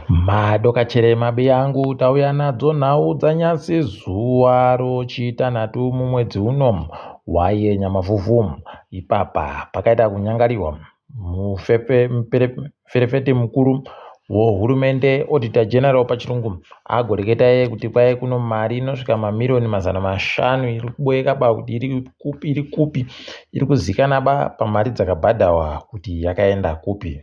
Madokachere mabiyangu tauya nadzo nhau dzanyasi zuva rochitanhatu mumwedzi uno waye Nyamavhuvhu. Ipapa pakaita kunyangariwa muferefeti mukuru wohurumende Auditor General pachirungu agoreketa iye kuti kwai kuno mari inosvika mamiriyoni 500 iri kuboeka ba kuti iri kupi iri kupi iri kuzikana ba pamari dzakabhadhawa kuti yakaenda kupi.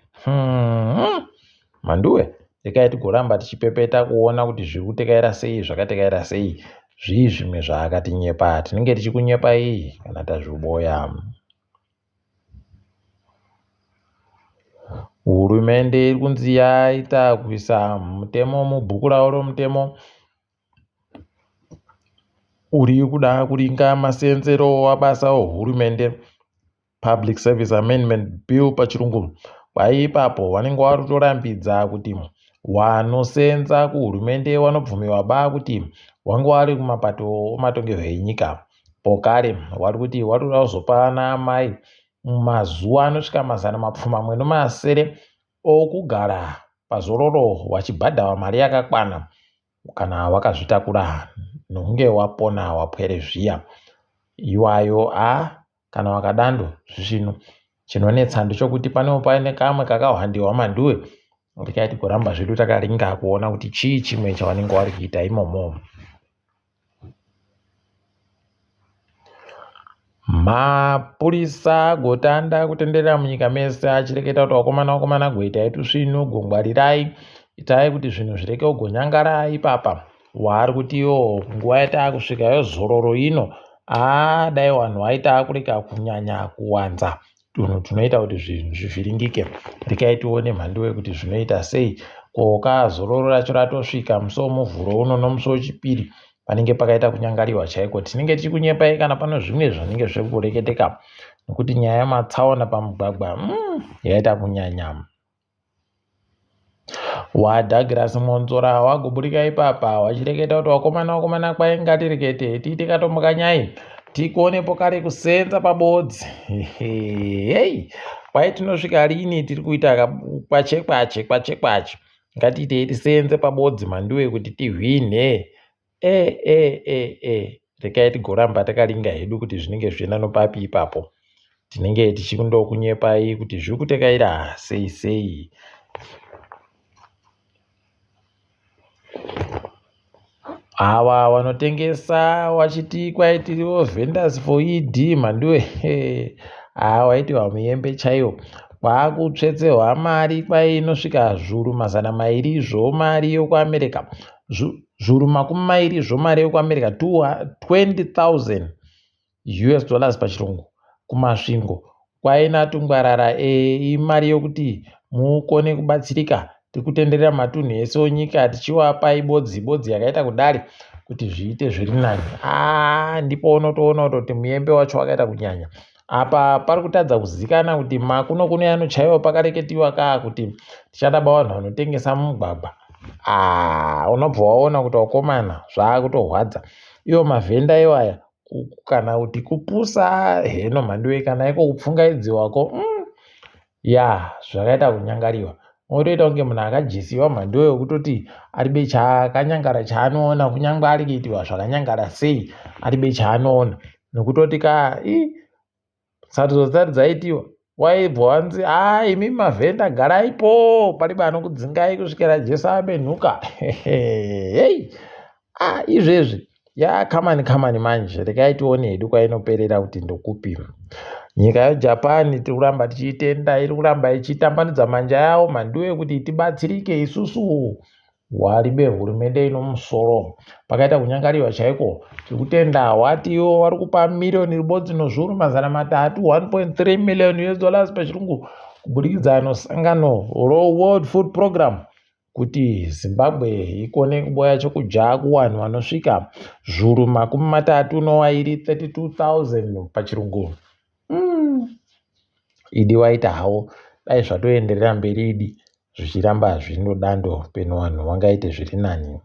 Mhanduwe, regai tigoramba tichipepeta kuona kuti zviri kutekaira sei zvakatekaira sei zvii zvimwe zvaakatinyepa tinenge tichikunyepai kana tazviboya. Hurumende iri kunzi yaita kuisa mutemo mubhuku ravo romutemo uri kuda kuringa masenzero abasa ohurumende Public Service Amendment Bill pachirungu. Kwai ipapo vanenge vakutorambidza kuti wanosenza kuhurumende wanobvumiwa ba kuti wange wari kumapato omatongerwo enyika. Pokare wari kuti wari kuda kuzopa ana amai mazuva anosvika 700 okugara pazororo wachibhadharwa mari yakakwana kana wakazvitakura nokunge wapona wapwere zviya. Iwayo a Kana wakadando zvisvinu. Chinonetsa ndechokuti panewo paine kamwe kakahwandiwa manduwe ndikaiti kuramba zvedu takaringa kuona kuti chii chimwe chavanenge vari kuita imomo. Mapurisa agotanda kutenderera munyika mese achireketa kuti vakomana vakomana goitai tusvinu gongwarirai itai kuti zvinhu zvireke kugonyangara ipapa. Waari kuti yoo nguva yataakusvika yozororo ino haa dai vanhu vaita kurega kunyanya kuwanza tunhu tunoita kuti zvinhu zvivhiringike. Regai tione mhanduwe kuti zvinoita sei. Ko ka zororo racho ratosvika musi weMuvhuro uno nomusi weChipiri panenge pakaita kunyangariwa chaiko. Tinenge tichikunyepai kana pano zvimwe zvanenge zviri kureketeka nokuti nyaya yematsaona pamugwagwa yaita kunyanya. WaDouglas Mwonzora wagoburika ipapa wachireketa kuti wakomana wakomana kwai ngatirekete tiite katomukanyai tikonepo kare kusenza pabodzi hei kwai tinosvika rini tiri kuita kwache kwache kwache kwache ngatiitei tisenze pabodzi mhanduwe kuti tihwinhe E e e e regai tigoramba takaringa hedu kuti zvinenge zvichienda nopapi ipapo. Tinenge tichindokunyepai kuti zviri kutekaira sei sei. Ava vanotengesa wachiti kwai tiriwo vendors for ED mhanduwe haa waiti wamuyembe chaiwo kwakutsvetsehwa mari kwai inosvika zvuru 200 zvomari yokuAmerica Zviuru 20 zvemari yekuAmerica, 20,000 US dollars pachirungu, kuMasvingo kwaina Tungwarara e imari yokuti mukone kubatsirika. Tiri kutenderera matunhu ese onyika tichiwapa ibodzi ibodzi yakaita kudari kuti zviite zviri nani. Haa ndipo unotoona kutoti muyembe wacho wakaita kunyanya. Apa pari kutadza kuzikana kuti makuno kuno yanochaiwa pakareketiwa kaa kuti tichada ba vanhu vanotengesa mumugwagwa. Ah, unobva waona kuti wakomana zvaakutorwadza. Iwo mavhenda iwaya kana kuti kupusa heno mhanduwe kana iko kupfungaidziwako mm. Ya zvakaita kunyangariwa otoita kunge munhu akajisiwa mhanduwe wekutoti aribe chakanyangara chaanoona kunyange ari kuitiwa zvakanyangara sei aribe chaanoona nokutoti ka i sarudzo dzisati dzaitiwa waibva wanzi a imi mavhenda garaipo paribe anokudzingai kusvikira jesu abenhuka hei ah izvezvi ya kamani kamani manje regai tione hedu kwainoperera kuti ndokupi nyika yejapan tiri kuramba tichiitenda iri kuramba ichitambanudza manja yawo mhanduwe kuti tibatsirike isusu waribe hurumende ino musoro pakaita kunyangariwa chaiko tiri kutenda wati iwo wari kupa miriyoni ribodzi nozviuru 300 1.3 million us dollars pachirungu kuburikidza nosangano roworld food program kuti Zimbabwe ikone kuboya chokudya kuwanhu vanosvika zvuru 32 32,000 pachirungu. Idi waita hawo dai zvatoenderera mberi idi zvichiramba zvindodando peno vanhu vangaite zviri nani.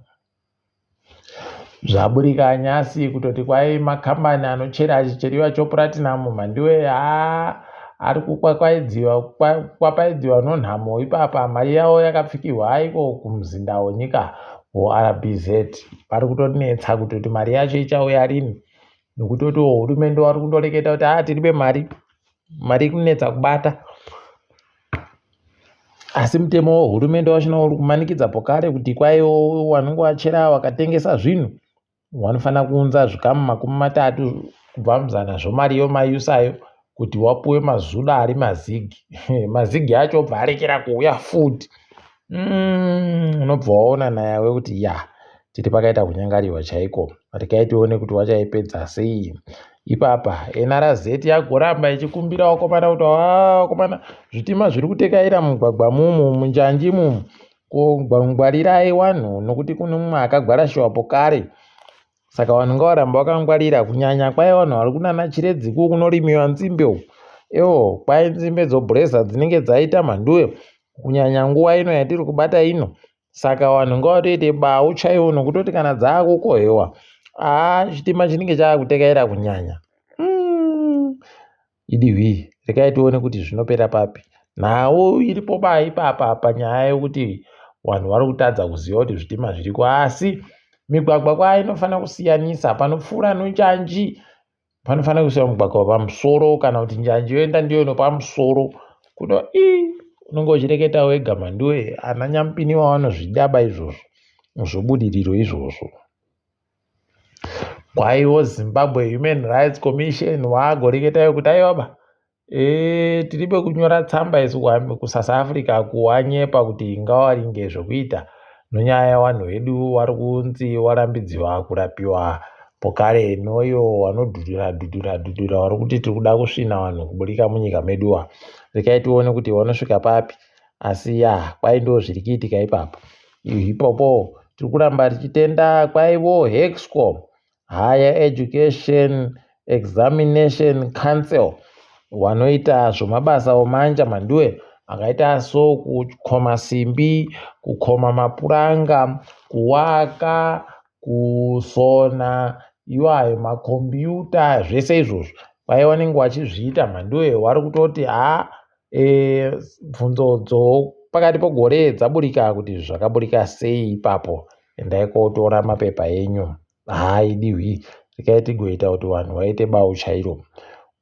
Zvaburika nyasi kutoti kwai makambani anochera achicheriwa chopuratinum mhanduwe haa Ari kukwapaidziwa nonhamo ipapa mari yavo yakapfikirwa iko kumuzinda wenyika weRBZ. Vari kutonetsa kutoti mari yacho ichauya rini nokutoti hurumende vari kundoreketa kuti haa tiribe mari, mari ikunetsa kubata. Asi mutemo wehurumende wachona uri kumanikidza pokare kuti kwaiwo vanenge vachera vakatengesa zvinhu vanofanira kuunza zvikamu 30 kubva muzana zvemari yomayusayo kuti wapuwe mazuda ari mazigi. Mazigi acho obva arekera kuuya futi. Unobva waona nayawe kuti ya tiri pakaita kunyangariwa chaiko. Regai tione kuti wachaipedza sei. Ipapa NRZ yagoramba ichikumbira vakomana kuti vakomana zvitima zviri kutekaira mumugwagwa mumu munjanji mumu ko ngwarirai wanhu nokuti kune mumwe akagwarashiwa pokare. Saka vanhu ngavaramba vakangwarira kunyanya kwai vanhu vari kunana Chiredzi ku kunorimiwa nzimbe uku. Ewo kwai nzimbe dzobhureza dzinenge dzaita mhanduwe kunyanya nguva ino yatiri kubata ino. Saka vanhu ngavatoite bau chaiwo nokutoti kana dzaakukohwewa haa chitima chinenge chaakutekaira kunyanya. Idihwi regai tione kuti zvinopera papi. Nhau iripo ba ipapa panyaya yekuti vanhu vari kutadza kuziva kuti zvitima zviriko asi migwagwa kwaa inofanira kusiyanisa panopfuura nonjanji panofanira kuisiwa mugwagwa pamusoro kana kuti njanji yoenda ndiyo inopamusoro kuno ii unenge uchireketa wega mhanduwe ana nyampiniwa vanozvidaba izvozvo zvobudiriro izvozvo. Kwaiwo Zimbabwe Human Rights Commission waagoreketayo kuti aiwa ba tiribe kunyora tsamba isu kuSouth Africa kuwanyepa kuti ngawaringe zvokuita nonyaya yevanhu vedu vari kunzi warambidziwa kurapiwa pokare noyo vanodhudhura dhudhura dhudhura vari kuti tiri kuda kusvina vanhu kuburika munyika meduwa. Regai tione kuti vanosvika papi asi ya kwai ndo zviri kuitika ipapo. Ipopo tiri kuramba tichitenda kwaivo Hexco Higher Education Examination Council vanoita zvemabasa omanja mhanduwe akaita so kukoma simbi, kukoma mapuranga, kuwaka, kusona iwayo makombiyuta zvese izvozvo kwai vanenge vachizviita mhanduwe vari kutoti haa bvunzo dzopakati pegore dzaburika kuti zvakaburika sei ipapo endai kotora mapepa enyu. Haa idihwi regai tigoita kuti vanhu vaite bau chairo.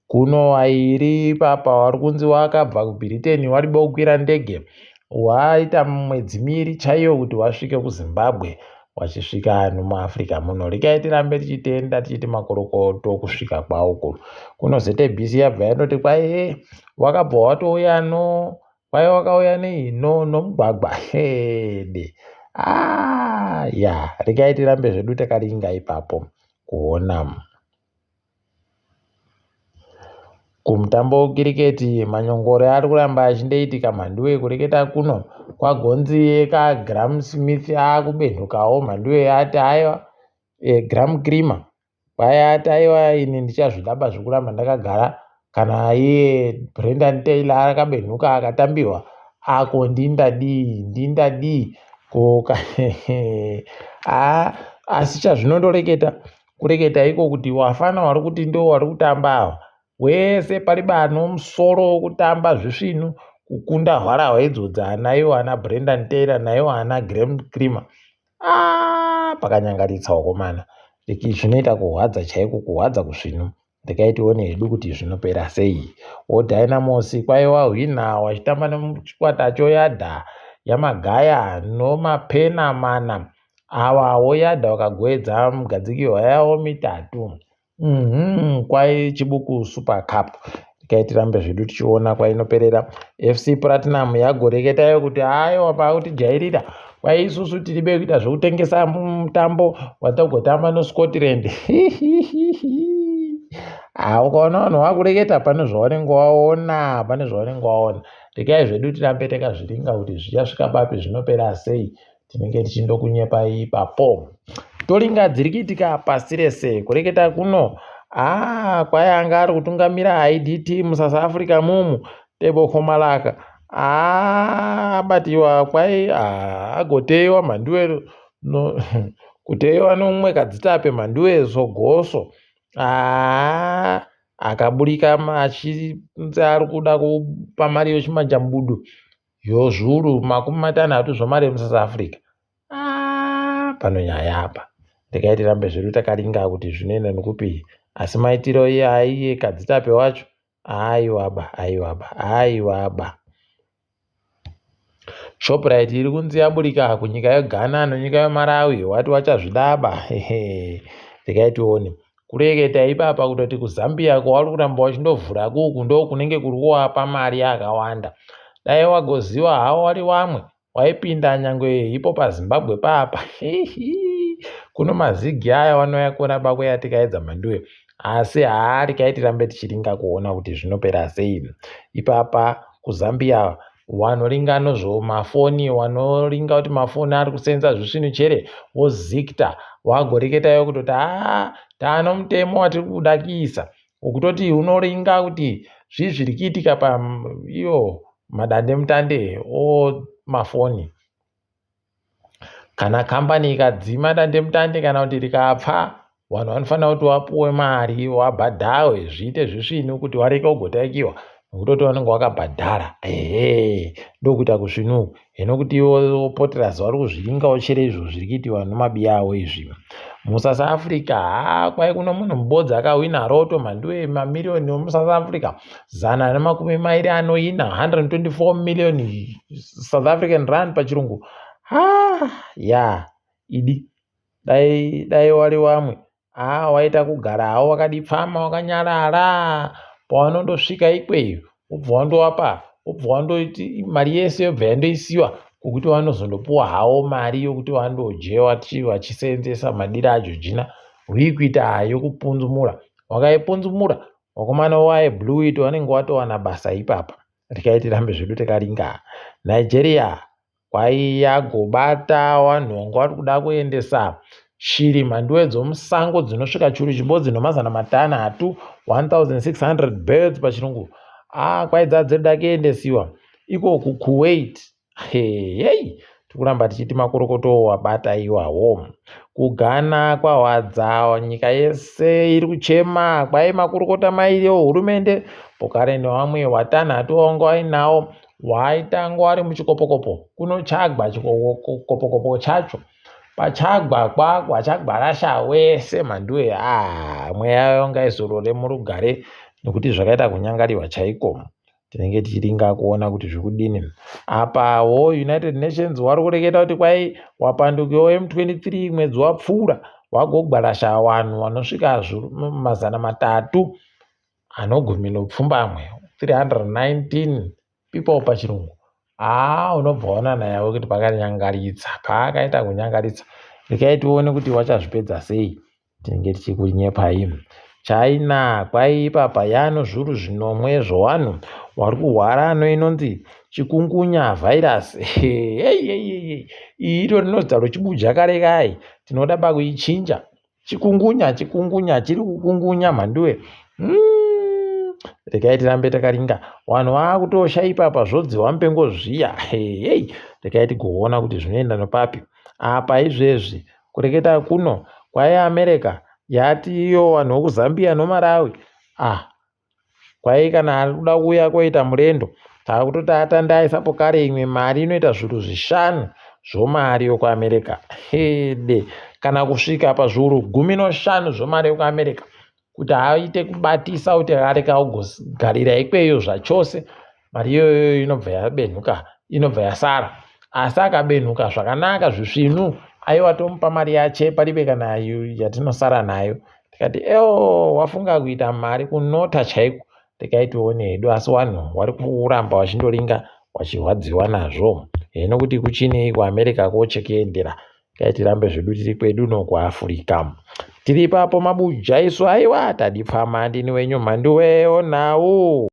Kuno vairi ipapa vari kunzi wakabva kuBritain waribe kukwira ndege waita mwedzi miiri chaiyo kuti wasvike kuZimbabwe wachisvika nomuAfrica muno. Regai tirambe tichitenda tichiti makorokoto kusvika kwauko. Kuno ZABC yabva yandoti kwai wakabva watouya no kwai wakauya nei no nomugwagwa hede. Ya regai tirambe zvedu takaringa ipapo kuona. Kumutambo wekiriketi manyongoro ari kuramba achindoitika mhanduwe kureketa kuno kwagonzi kaGraham Smith akubenhukawo mhanduwe ati aiwa Graham Creamer kwai ati aiwa ini ndichazvidaba zvekuramba ndakagara kana iye Brendan Taylor akabenhuka akatambiwa ako ndindadii ndindadii koka asi chazvinondoreketa kureketa iko kuti wafana wari kuti ndo wari kutamba ava wese pariba ano musoro wekutamba zvisvinu kukunda hwarahwa idzodzi ana iwo ana Brendan Taylor naiwo ana Graham Creamer. Pakanyangaritsa wakomana zvinoita kurwadza chaiko kurwadza kusvinu. Regai tione hedu kuti zvinopera sei. WoDynamos kwai wahwina wachitamba nechikwata choyadha yamagaya nomapena mana. Ava woyadha wakagoedza mugadzikirwa yavo mitatu. Kwai Chibuku Super Cup. Regai tirambe zvedu tichiona kwainoperera. FC Platinum yagoreketayo kuti aiwa pakutijairira kwai isusu tiribe kuita zvekutengesa mutambo watagotamba noScotland. Ukaona vanhu vakureketa pane zvavanenge vaona, pane zvavanenge vaona. Regai zvedu tirambe takazviringa kuti zvichasvika papi zvinopera sei. Tinenge tichindokunyepai ipapo. Toringa dziri kuitika pasi rese kureketa kuno. Kwai anga ari kutungamira IDT muSouth Africa mumu Tebogo Malaka abatiwa kwai agoteiwa mhanduwe no kuteiwa nomumwe kadzitape mhanduwe sogoso. Akaburika achinzi ari kuda kupa mari yochimanjamubudu yozviuru 60 zvemari yemuSouth Africa. Ah, pano nyaya apa. Regai tirambe zvedu takaringa kuti zvinoenda nekupi. Asi maitiro iye aiye Kadzitape wacho, aiwaba, aiwaba, aiwaba. Shoprite iri kunzi yaburika kunyika yeGhana nenyika yeMalawi wati wachazvidaba regai tione kureketa ipapa kutoti kuZambia kwavari kuramba vachindovhura kuku ndokunenge kuri kuvapa mari yakawanda dai wagoziva hawo wari wamwe waipinda nyangwe ipo paZimbabwe papa kuno mazigi aya wanouya kuona bako yatikaedza mhanduwe asi haa regai tirambe tichiringa kuona kuti zvinopera sei ipapa kuZambia wanoringa nozvomafoni wanoringa kuti mafoni ari kusenza zvisvinu chere wozikta wagoreketayo kutoti haa taano mutemo watiri kuda kuisa wokutoti unoringa kuti zvii zviri kuitika paiyo madandemutande omafoni kana kambani ikadzima dandemutande kana kuti rikapfa vanhu vanofanira kuti vapuwe mari vabhadharwe zviite zvisvinu kuti vareke kugotaikiwa nokutoti vanenge vakabhadhara ehe ndokuita kusvinu uku hino kuti ivo poteras vari kuzviringawo chere izvo zviri kuitiwa nemabiya avo izvi muSouth Africa haa kwai kuno munhu mubodzi akahwina roto mhanduwe mamiriyoni emuSouth Africa 224 124 million South African rand pachirungu ha ya idi dai dai wari wamwe haa waita kugara hawo wakadipfama wakanyarara pawanondosvika ikweyo wobva wandowapa wobva wandoti mari yese yobva yandoisiwa kwokuti vanozondopuwa hawo mari yokuti vandodye vachiseenzesa madiro aJojina hwii kuita yokupunzumura wakaipunzumura vakomana waye blueit vanenge watowana basa ipapa regai tirambe zvedu takaringa Nigeria kwaiyagobata vanhu vanga vari kuda kuendesa shiri mhanduwe dzomusango dzinosvika churu chibodzi ne600 1600 birds pachirungu ah kwaidza dzirida kuendesiwa iko kuKuwait hei tikuramba tichiti makorokoto wabata iwawo kuGhana kwahwadza nyika yese iri kuchema kwai makurukota mairi ehurumende pokare nevamwe watanhatu vanga vainawo waitangwa vari muchikopokopo kunochagwa chikopokopo chacho pachagwa kwakwa chagwarasha wese mhanduwe ah mweya yanga izorore murugare nekuti zvakaita kunyangariwa chaiko tinenge tichiringa kuona kuti zvikudini apawo United Nations wari kureketa kuti kwai wapandukiwo M23 mwedzi wapfuura wagogwarasha vanhu vanosvika 318 319 people pachirungu haa unobva waona nayawo kuti pakanyangaritsa paakaita kunyangaritsa regai tione kuti wachazvipedza sei tinenge tichikunyepai China kwai ipapa yano zviuru zvinomwe zvowanhu wari kurwara noinonzi chikungunya virus iyi iro rinozita rochibuja kare kai tinoda pakuichinja chikungunya chikungunya chiri kukungunya mhanduwe Regai tirambe takaringa vanhu vaakutosha ipapa zvodziwa mupengo zviya hei regai tigoona kuti zvinoenda nopapi apa izvezvi kureketa kuno kwai America yati iyo vanhu vekuZambia noMalawi ah kwai kana ari kuda kuuya koita murendo taakutoti atandaisapo kare imwe mari inoita zviuru 5 zvomari yokuAmerica hede kana kusvika pazviuru 15 zvomari yokuAmerica kuti aite kubatisa kuti areka kugarira ikweyo zvachose mari iyoyo inobva yabenhuka inobva yasara asi akabenhuka zvakanaka zvisvinu aiwa tomupa mari yache paribe kana yatinosara nayo tikati eo wafunga kuita mari kunota chaiko regai tione hedu asi vanhu vari kuramba vachindoringa vachirwadziwa nazvo hino kuti kuchinei kuAmerica kochekuendera kai tirambe zvedu tiri kwedu nokuAfrica tiri ipapo mabuja isu aiwa tadipfama ndini wenyu mhanduwe onhau.